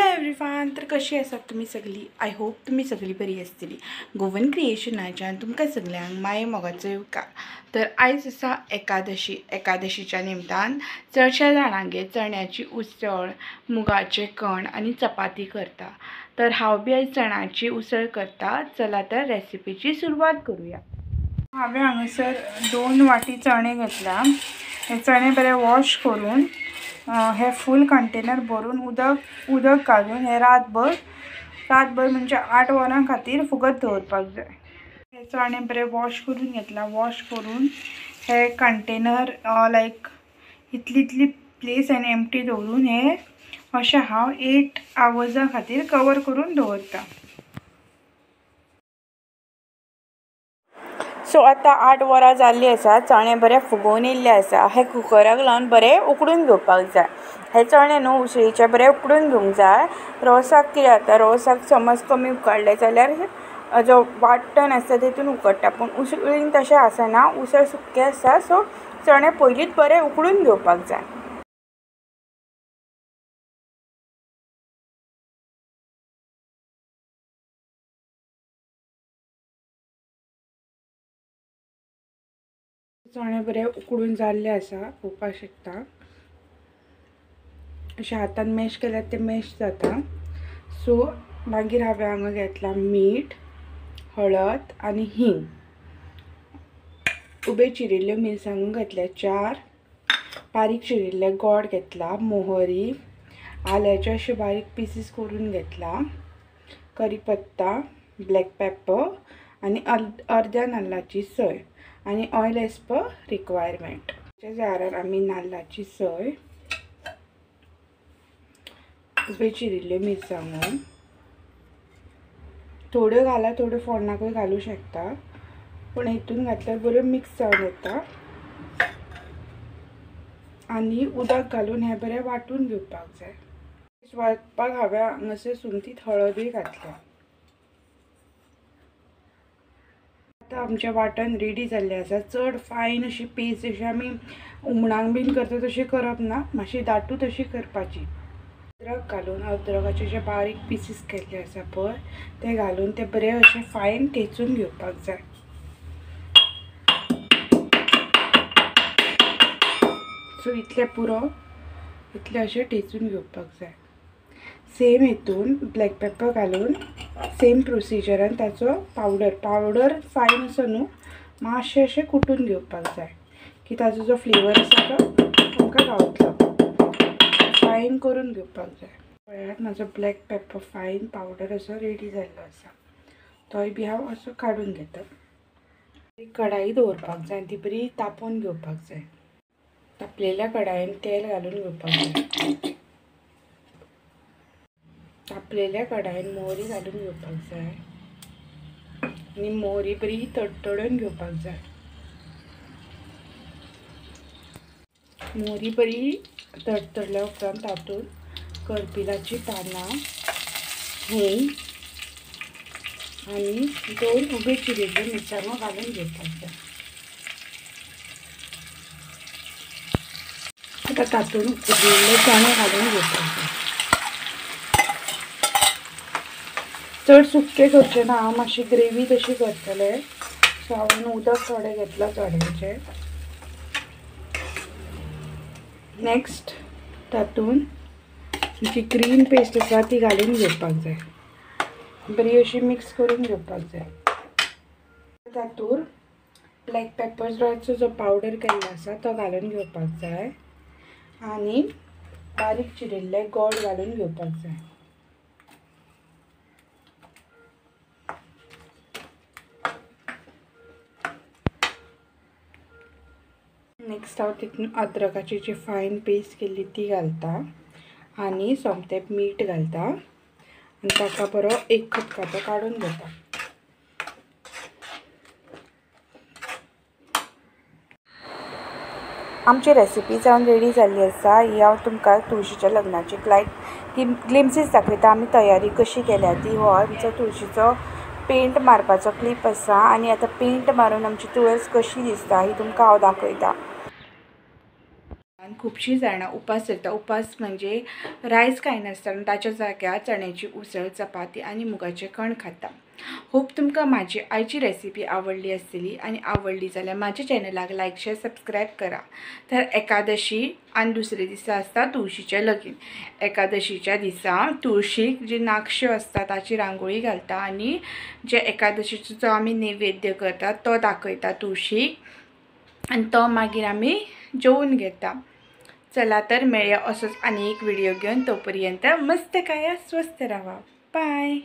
Hello everyone, तर कशी आसात तुमी सगळी? I hope तुमी सगळी बरी आसतली। गोवन क्रिएशनाच्यान तुमकां सगळ्यांक माये मोगाचो येवकार। तर आयज आसा एकादशी। एकादशीच्या निमतान चडश्या जाणांगेर चण्याची उसळ, मुगाचे कण आनी चपाती करता। तर हांव बी आयज चण्याची उसळ करता। चला तर रेसिपीची सुरवात करूया। हांवें हांगासर 2 वाटी चणे घेतला। हे चणे बरे वॉश करून हे फूल कंटेनर भरून उदक घालून हे रातभर म्हणजे 8 वरां खातीर फुगत दवरपाक जाय। हे चणे बरे वॉश करून घेतला। वॉश करून हे कंटेनर लायक इतली प्लेस आनी एम्प्टी दवरून हे अशें हांव 8 आवर्सां खातीर कवर करून दवरता। सो आतां 8 वरां जाल्ली आसा। चणे बरे फुगोवन येयल्ले आसा। हे कुकराक लावन बरे उकडून घेवपाक जाय। हे चणे न्हू उसळीचे बरे उकडून घेवंक जाय। रोसाक कितें जाता, रोसाक समज कमी उकडले जाल्यार जो वांटण आसता तेतून उकडटा, पूण उसळीन तशें आसना, उसळ सुकें आसता। सो चणे पयलींच बरे उकडून घेवपाक जाय। चणे बरे उकडून जाल्ले आसा, पळोवपाक शकता। अशें हातान मॅश केल्यार ते मॅश जाता। सो मागीर हांवें हांगा घेतला मीठ, हळद आनी हिंग। उबे चिरिल्ल्यो मिरसांगो घेतल्या 4, बारीक चिरिल्ले गोड घेतला, मोहरी, आल्याचे अशे बारीक पिसीस करून घेतला, करीपत्ता, ब्लॅक पेपर आनी अर्द्या नाल्लाची सय आनी ऑयल एज पर रिक्वायरमेंट। जारार आमी नाल्लाची सय, उबे चिरिल्ल्यो मिरसांगो थोड्यो घाला, थोड्यो फोडणाकूय घालूं शकता, पूण हितून घातल्यार बऱ्यो मिक्स जावन येता। आनी उदक घालून हें बरें वांटून घेवपाक जाय। वांटपाक हांवें हांगासर सुमतीत हळदूय घातल्या। आतां आमचें वांटण रेडी जाल्लें आसा। चड फायन अशी पेस्ट जशी आमी हुमणाक बीन करता तशी करप ना, मातशी दाटू तशी करपाची। अद्रक घालून, अद्रकाचे जे बारीक पिसीस केल्ले आसा पळय ते घालून ते बरे अशे फायन ठेचून घेवपाक जाय। सो इतलें पुरो, इतलें अशें ठेचून घेवपाक जाय। सेम हितून ब्लॅक पेपर घालून सेम प्रोसिजरान ताचो पावडर फायन असो न्हू, मातशें अशें कुटून घेवपाक जाय की ताचो जो फ्लेवर आसा तो आमकां गावतलो। फायन करून घेवपाक जाय। पळयात म्हाजो ब्लॅक पेपर फायन पावडर असो रेडी जाल्लो आसा। तोय बी हांव असो काडून घेता। कढाई दवरपाक जाय, ती बरी तापोवन घेवपाक जाय। तापलेल्या कढायेन तेल घालून घेवपाक जाय। तापलेल्या कढायेन मोहरी घालून घेवपाक जाय आनी मोहरी बरी तडतडून घेवपाक जाय। मोहरी बरी तडतडल्या उपरांत तातूंत करपिलाची पानां, हिंग आनी 2 उबे चिरिल्ल्यो मिरसांगो घालून घेवपाक जाय। आतां तातूंत उकडलेले चणे घालून घेवपाक जाय। चड सुके करचें ना, हांव मातशी ग्रेवी तशी करतलें। सो हांवें उदक थोडें घेतलां चण्यांचें। नेक्स्ट तातूंत जी ग्रीन पेस्ट आसा ती घालून घेवपाक जाय। बरी अशी मिक्स करून घेवपाक जाय। तातूंत ब्लॅक पेपराचो जो पावडर केल्लो आसा तो घालून घेवपाक जाय आनी बारीक चिरिल्लें गोड घालून घेवपाक जाय। नेक्स्ट हांव तितून अद्रकाची जी फायन पेस्ट केल्ली ती घालता आनी सोमतें मीठ घालता आनी ताका बरो एक खतखतो काडून घेता। आमची रेसिपी जावन रेडी जाल्ली आसा। ही हांव तुमकां तुळशीच्या लग्नाची लायक ग्लिम्सीस दाखयता आमी तयारी कशी केल्या ती। हो आमचो तुळशीचो पेंट मारपाचो क्लिप आसा आनी आतां पेंट मारून आमची तुळस कशी दिसता ही तुमकां हांव दाखयता। खुबशीं जाणां उपास धरता. उपास म्हणजे रायस खायनासतना ताच्या जाग्यार चण्याची उसळ, चपाती आनी मुगाचें कण खाता. होप तुमकां म्हाजी आयची रेसिपी आवडली आसतली आनी आवडली जाल्यार म्हाज्या चॅनलाक लायक, शेअर, सबस्क्रायब करा. तर एकादशी आनी दुसरे दिसा आसता तुळशीचें लगीन. एकादशीच्या दिसा तुळशीक जी नाकश्यो आसता ताची रांगोळी घालता आनी जे एकादशीचो जो आमी नैवेद्य करता तो दाखयता तुळशीक आनी तो मागीर आमी जेवून घेता. चला तर मेळया असोच आनी एक व्हिडिओ घेवन. तो पर्यंत मस्त खाया, स्वस्थ रावा. बाय.